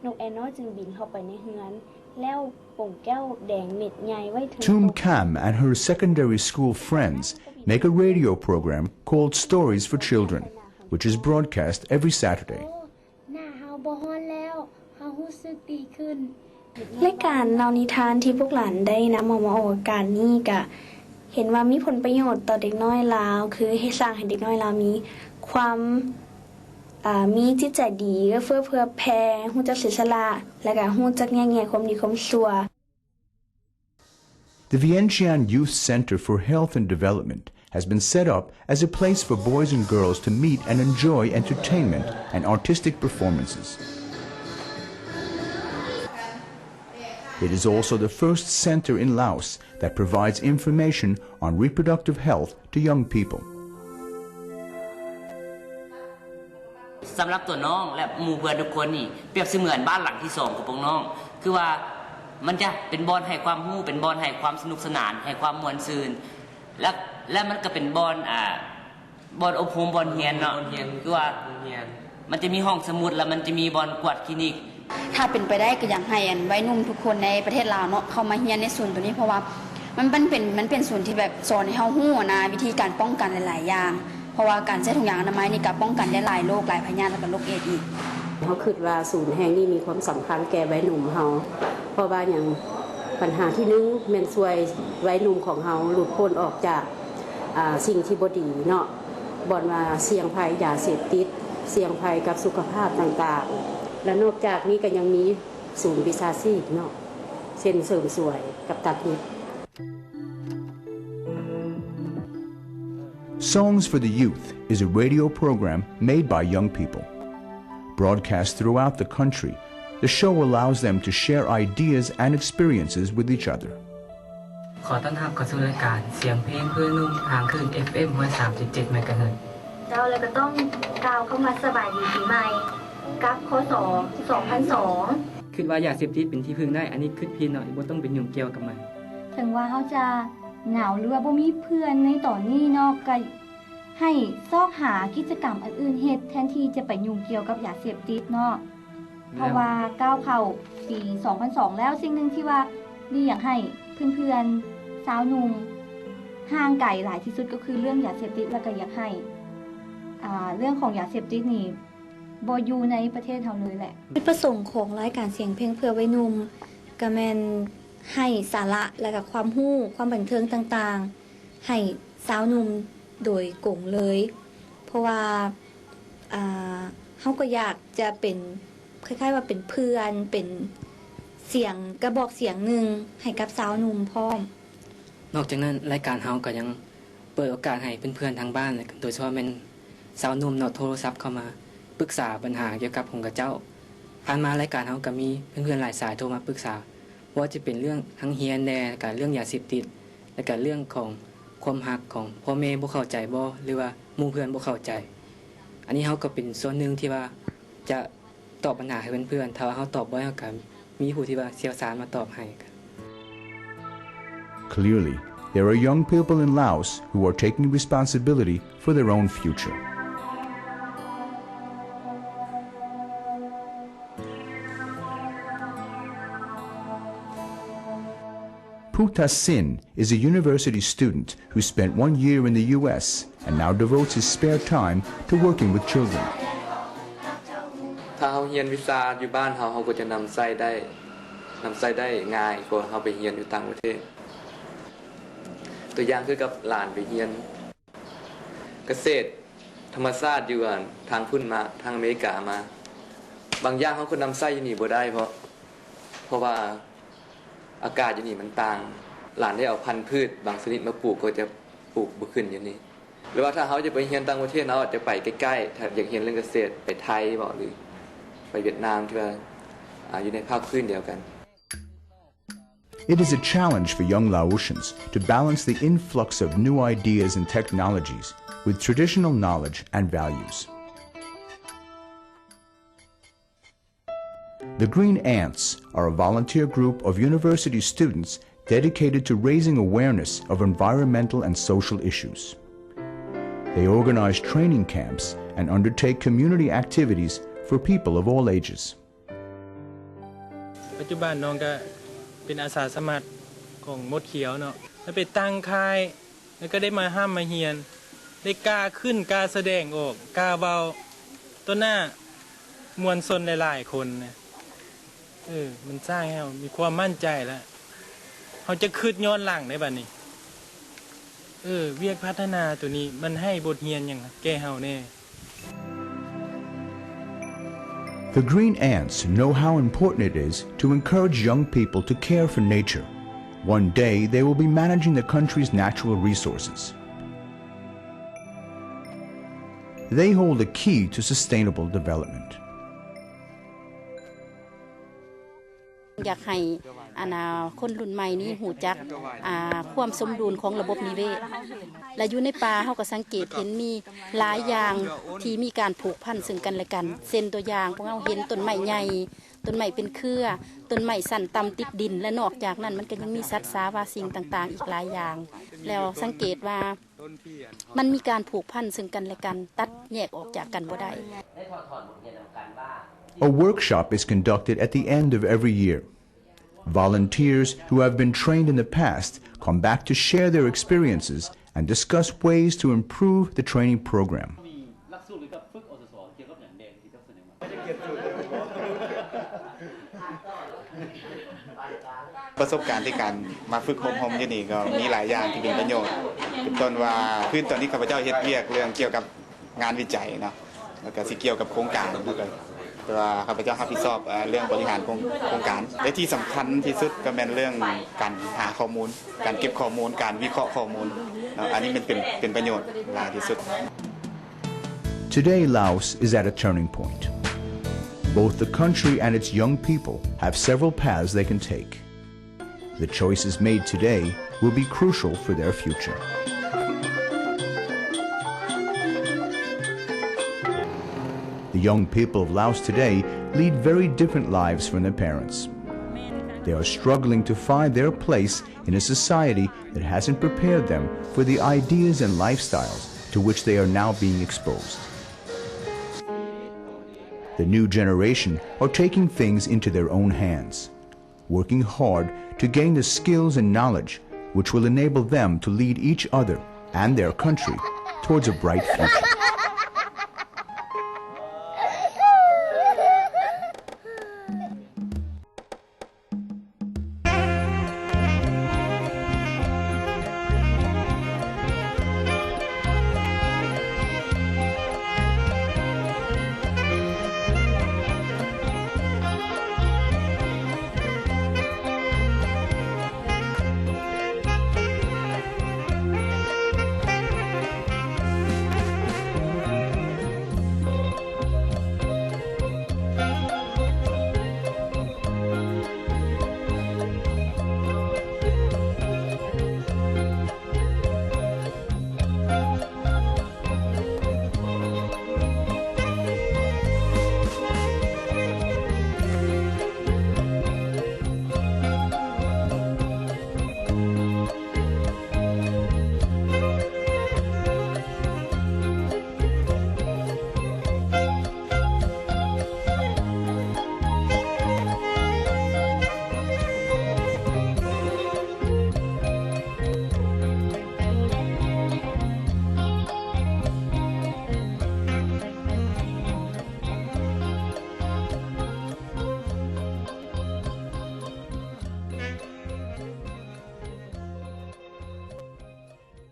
ນົກແອນນໍຈຶ່ງບິນເຂົ້າໄປໃນເຮືອນ ແລ້ວປົງແກ້ວແດງເມັດໃຫຍ່ໄວ້ເທິງໂຕະ. Tum Kam and her secondary school friends make a radio program called Stories for Children, which is broadcast every Saturday. ໜ້າເຮົາບໍ່ຮ້ອນແລ້ວ ເຮົາຮູ້ສຶກດີຂຶ້ນ. ລາຍການເລົ່ານິທານທີ່ພວກຫຼານໄດ້ນຳເອົາມາອອກອາກາດນີ້ ກະເຫັນວ່າມີຜົນປະໂຫຍດຕໍ່ເດັກນ້ອຍລາວ ຄືເຮັດ ສ້າງໃຫ້ເດັກນ້ອຍລາວມີຄວາມ ເອີ ມີຈິດໃຈດີ ເອື້ອເຟື້ອເຜື່ອແຜ່ ຮູ້ຈັກເສຍສະຫຼະ ແລະ ກະຮູ້ຈັກແຍກແຍະຄວາມດີຄວາມຊົ່ວ. The Vientiane Youth Centre for Health and Development has been set up as a place for boys and girls to meet and enjoy entertainment and artistic performances. It is also the first centre in Laos that provides information on reproductive health to young people. ສຳລັບຕົວນ້ອງ ແລະ ໝູ່ເພື່ອນທຸກຄົນນີ້ ປຽບສະເໝືອນບ້ານຫຼັງທີສອງຂອງພວກນ້ອງ ຄືວ່າມັນຈະເປັນບ່ອນໃຫ້ຄວາມຮູ້ ເປັນບ່ອນໃຫ້ຄວາມສະໜຸກສະໜານ ໃຫ້ຄວາມມ່ວນຊື່ນ ແລະ ແລະ ມັນກະເປັນບ່ອນ ອ່າ ບ່ອນອົບຮົມ ບ່ອນຮຽນເນາະ ຄືວ່າມັນຈະມີຫ້ອງສະໝຸດ ແລະ ມັນຈະມີບ່ອນກວດຄລີນິກ. ຖ້າເປັນໄປໄດ້ກະຢາກໃຫ້ ອັນ ໄວໜຸ່ມທຸກຄົນໃນປະເທດລາວເນາະ ເຂົ້າມາຮຽນໃນສູນໂຕນີ້ ເພາະວ່າມັນ ມັນເປັນ ມັນເປັນສູນທີ່ແບບສອນໃຫ້ເຮົາຮູ້ຫັ້ນນະ ວິທີການປ້ອງກັນຫຼາຍໆຢ່າງ ເພາະວ່າການໃຊ້ຖົງຢາງອະນາໄມນີ້ກະປ້ອງກັນໄດ້ຫຼາຍໂລກ ຫຼາຍພະຍາດ ແລ້ວກະໂລກເອດອີກ. ເຮົາຄິດວ່າສູນແຫ່ງນີ້ມີຄວາມສຳຄັນແກ່ໄວໜຸ່ມເຮົາ ເພາະວ່າຫຍັງ? ບັນຫາທີໜຶ່ງແມ່ນຊ່ວຍໄວໜຸ່ມຂອງເຮົາຫຼຸດພົ້ນອອກຈາກ ອ່າ ສິ່ງທີ່ບໍ່ດີເນາະ ບ່ອນວ່າສ່ຽງໄພຢາເສບຕິດ ສ່ຽງໄພກັບສຸຂະພາບຕ່າງໆ ແລະ ນອກຈາກນີ້ກະຍັງມີສູນວິຊາຊີບເນາະ ເຊັ່ນເສີມສວຍກັບຕັດເລັບ. Songs for the Youth is a radio program made by young people. Broadcast throughout the country, the show allows them to share ideas and experiences with each other. ຂໍຕ້ອນຮັບເຂົ້າສູ່ລາຍການສຽງເພງເພື່ອໜຸ່ມ ທາງຄື້ນ ເອັຟເອັມ ຮ້ອຍສາມຈຸດເຈັດ ເມກາເຮີດ. ເຈົ້າ ແລ້ວກະຕ້ອງກ່າວຄຳວ່າສະບາຍດີປີໃໝ່ ກັບ ຄສ ສອງພັນສອງ. ຄິດວ່າຢາເສບຕິດເປັນທີ່ເພິ່ງໄດ້ ອັນນີ້ຄິດຜິດເນາະ ບໍ່ຕ້ອງໄປຫຍຸ້ງກ່ຽວກັບມັນ. ເຖິງວ່າເຮົາຈະເຫງົາ ຫຼືວ່າບໍ່ມີເພື່ອນໃນຕອນນີ້ເນາະ ກະໃຫ້ຊອກຫາກິດຈະກຳອັນອື່ນເຮັດ ແທນທີ່ຈະໄປຫຍຸ້ງກ່ຽວກັບຢາເສບຕິດເນາະ. ເພາະວ່າກ້າວເຂົ້າປີສອງພັນສອງແລ້ວ ສິ່ງໜຶ່ງທີ່ວ່າລີຢາກໃຫ້ເພື່ອນໆຊາວໜຸ່ມຫ່າງໄກຫຼາຍທີ່ສຸດ ກະຄືເລື່ອງຢາເສບຕິດ ແລະ ກະຢາກໃຫ້ ອ່າ ເລື່ອງຂອງຢາເສບຕິດນີ້ບໍ່ຢູ່ໃນປະເທດເຮົາເລີຍແຫຼະ. ຈຸດປະສົງຂອງລາຍການສຽງເພງເພື່ອໄວໜຸ່ມ ກະແມ່ນໃຫ້ສາລະ ແລະ ກະຄວາມຮູ້ ຄວາມບັນເທີງຕ່າງໆ ໃຫ້ຊາວໜຸ່ມໂດຍກົງເລີຍ ເພາະວ່າ ອ່າ ເຮົາກະຢາກຈະເປັນ ຄ້າຍໆວ່າເປັນເພື່ອນ ເປັນສຽງ ກະບອກສຽງໜຶ່ງໃຫ້ກັບຊາວໜຸ່ມພ້ອມ. ນອກຈາກນັ້ນ ລາຍການເຮົາກະຍັງເປີດໂອກາດໃຫ້ເພື່ອນໆທາງບ້ານ ໂດຍສະເພາະແມ່ນຊາວໜຸ່ມເນາະ ໂທລະສັບເຂົ້າມາປຶກສາບັນຫາກ່ຽວກັບຂອງເຂົາເຈົ້າ. ຜ່ານມາລາຍການເຮົາກະມີເພື່ອນໆຫຼາຍສາຍໂທມາປຶກສາ ບໍ່ວ່າຈະເປັນເລື່ອງທັງຮຽນແດ່ ແລະ ກະເລື່ອງຢາເສບຕິດ ແລະ ກະເລື່ອງຂອງຄວາມຮັກຂອງພໍ່ແມ່ບໍ່ເຂົ້າໃຈບໍ່ ຫຼືວ່າໝູ່ເພື່ອນບໍ່ເຂົ້າໃຈ. ອັນນີ້ເຮົາກະເປັນສ່ວນໜຶ່ງທີ່ວ່າຈະຕອບບັນຫາໃຫ້ເພື່ອນໆ ຖ້າວ່າເຮົາຕອບບໍ່ໄດ້ ເຮົາກະມີຜູ້ທີ່ວ່າຊ່ຽວຊານມາຕອບໃຫ້. Clearly, there are young people in Laos who are taking responsibility for their own future. Pu Tha Sin is a university student who spent one year in the U S and now devotes his spare time to working with children. ຖ້າເຮົາຮຽນວິຊາຢູ່ບ້ານເຮົາ ເຮົາກະຈະນຳໃຊ້ໄດ້ ນຳໃຊ້ໄດ້ງ່າຍກວ່າເຮົາໄປຮຽນຢູ່ຕ່າງປະເທດ. ຕົວຢ່າງຄືກັບຫຼານໄປຮຽນ ກະເສດທຳມະຊາດຢູ່ ອັນ ທາງພຸ້ນມາ ທາງອາເມລິກາມາ ບາງຢ່າງເຮົາກະນຳໃຊ້ຢູ່ນີ້ບໍ່ໄດ້ ເພາະ ເພາະວ່າອາກາດຢູ່ນີ້ມັນຕ່າງ ຫຼານໄດ້ເອົາພັນພືດບາງຊະນິດມາປູກ ກະຈະປູກບໍ່ຂຶ້ນຢູ່ນີ້. ຫຼືວ່າຖ້າເຮົາຈະໄປຮຽນຕ່າງປະເທດ ເຮົາອາດຈະໄປໃກ້ໆ ຖ້າຢາກຮຽນເລື່ອງກະເສດ ໄປໄທບໍ ຫຼືໄປຫວຽດນາມ ທີ່ວ່າ ອາ ຢູ່ໃນພາກພື້ນດຽວກັນ. It is a challenge for young Laotians to balance the influx of new ideas and technologies with traditional knowledge and values. The Green Ants are a volunteer group of university students dedicated to raising awareness of environmental and social issues. They organize training camps and undertake community activities for people of all ages. ປັດຈຸບັນນ້ອງກະເປັນອາສາສະໝັກຂອງມົດຂຽວເນາະ ແລ້ວໄປຕັ້ງຄ້າຍ ແລ້ວກະໄດ້ມາຮ່ຳມາຮຽນ ໄດ້ກ້າຂຶ້ນ ກ້າສະແດງອອກ ກ້າເວົ້າຕໍ່ໜ້າມວນຊົນຫຼາຍໆຄົນນະ. ເອີ ມັນສ້າງໃຫ້ເຮົາມີຄວາມໝັ້ນໃຈລະ ເຮົາຈະຄຶດຍ້ອນຫຼັງໄດ້ບາດນີ້. ເອີ ວຽກພັດທະນາໂຕນີ້ມັນໃຫ້ບົດຮຽນຫຍັງແກ່ເຮົາແດ່? The Green Ants know how important it is to encourage young people to care for nature. One day, they will be managing the country's natural resources. They hold the key to sustainable development. ຢາກໃຫ້ອັນນ່າຄົນລຸ້ນໃໝ່ນີ້ຮູ້ຈັກອາຄວາມສົມດຸນຂອງລະບົບນິເວດ ແລະຢູ່ໃນປ່າເຮົາກໍສັງເກດເຫັນມີຫຼາຍຢ່າງທີ່ມີການຜູກພັນເຊິ່ງກັນແລະກັນ ເຊັ່ນຕົວຢ່າງພວກເຮົາເຫັນຕົ້ນໄມ້ໃຫຍ່ ຕົ້ນໄມ້ເປັນເຄືອ ຕົ້ນໄມ້ຊັ້ນຕ່ຳຕິດດິນ ແລະນອກຈາກນັ້ນມັນກໍຍັງມີສັດສາວາສິ່ງຕ່າງໆອີກຫຼາຍຢ່າງ ແລ້ວສັງເກດວ່າ ມັນມີການຜູກພັນເຊິ່ງກັນແລະກັນ ຕັດແຍກອອກຈາກກັນບໍ່ໄດ້. A workshop is conducted at the end of every year. Volunteers who have been trained in the past come back to share their experiences and discuss ways to improve the training program. ປະສົບການທີ່ການມາຝຶກອົບຮົມຢູ່ນີ້ກໍມີຫຼາຍຢ່າງທີ່ເປັນປະໂຫຍດ ເປັນຕົ້ນວ່າຄືຕອນທີ່ຂ້າພະເຈົ້າເຮັດວຽກເລື່ອງກ່ຽວກັບງານວິໄຈເນາະ ແລ້ວກໍຊິກ່ຽວກັບໂຄງການ ແລ້ວກໍແຕ່ວ່າຂ້າພະເຈົ້າຮັບຜິດຊອບເລື່ອງບໍລິຫານໂຄງການ ແລະທີ່ສຳຄັນທີ່ສຸດກໍແມ່ນເລື່ອງການຫາຂໍ້ມູນ ການເກັບຂໍ້ມູນ ການວິເຄາະຂໍ້ມູນເນາະ ອັນນີ້ແມ່ນເປັນເປັນປະໂຫຍດຫຼາຍທີ່ສຸດ. Today, Laos is at a turning point. Both the country and its young people have several paths they can take. The choices made today will be crucial for their future. The young people of Laos today lead very different lives from their parents. They are struggling to find their place in a society that hasn't prepared them for the ideas and lifestyles to which they are now being exposed. The new generation are taking things into their own hands, working hard to gain the skills and knowledge which will enable them to lead each other and their country towards a bright future.